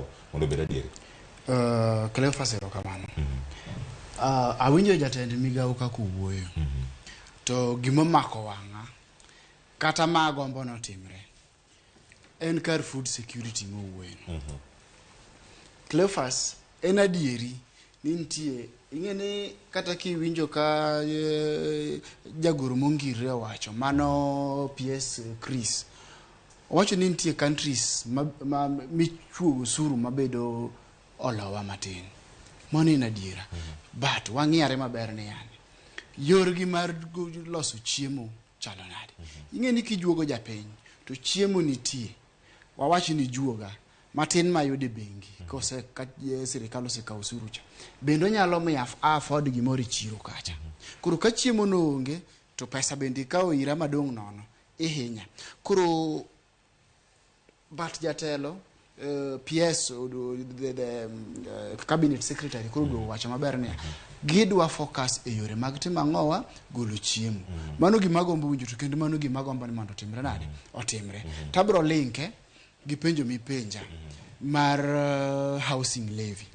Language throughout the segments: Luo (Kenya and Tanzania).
kawo mondo obed adieri. Cleophas, erokamano. Awinjo jatend migawo kaka owuoyo. To gimomako wang'a kata ma agombo notimre en kar food security mowuoyeno. Cleophas, en adieri ni nitie ing'e ni kata kiwinjo ka jagoro mongirre owacho mano PS Chris owacho ni nitie countries ma michuogo osuru mabedo olowa matin. Mano en adiera. But wang'iyare maber ni yani yorgi mar loso chiemo chalo nade. Ing'e ni kijuogo japiny to chiemo nitie. Wawach ni juoga matin mayudo e bengi kose ka sirikal osekawo osuru cha. Bende onyalo miyo afford gimoro e chiro kacha. Koro ka chiemo no onge to pesa bende ikawo ira madong' nono ihinya. Koro but jatelo PS the cabinet secretary koro oduogo wacho maber niya gidwa focus e yore mag timo ang'owa golo chiemo. Mano gima agombo winjo to kendo mano gima agombo ni mondo otimre nade otimre. Tabro linke gi penjo mipenja mar housing levy.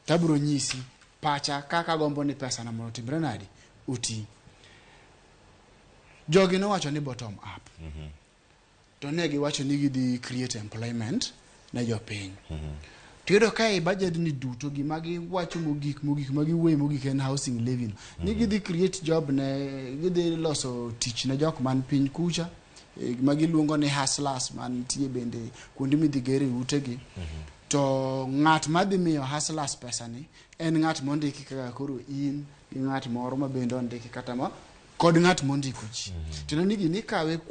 Tabro nyisi pacha kaka agombo ni pesa na mondo otimre nade oti. Jogi nowacho ni bottom up. To ne giwacho ni gidhi create employment ne jopiny. To iyudo ka e budget ni duto gima giwacho mogik mogik ma giwuoye mogik en housing levy no. Ni gidhi create job ne gidhi loso tich ne jok man piny kucha ma giluongo ni hustlers mantie bende kuonde midhi gere utegi. To ng'at madhi miyo hustlers pesa ni en ng'at mondiki kaka koro in gi ng'at moro ma bende ondiki kata ma kod ng'at mondiko ji. Tiende ni gini ikawe kuom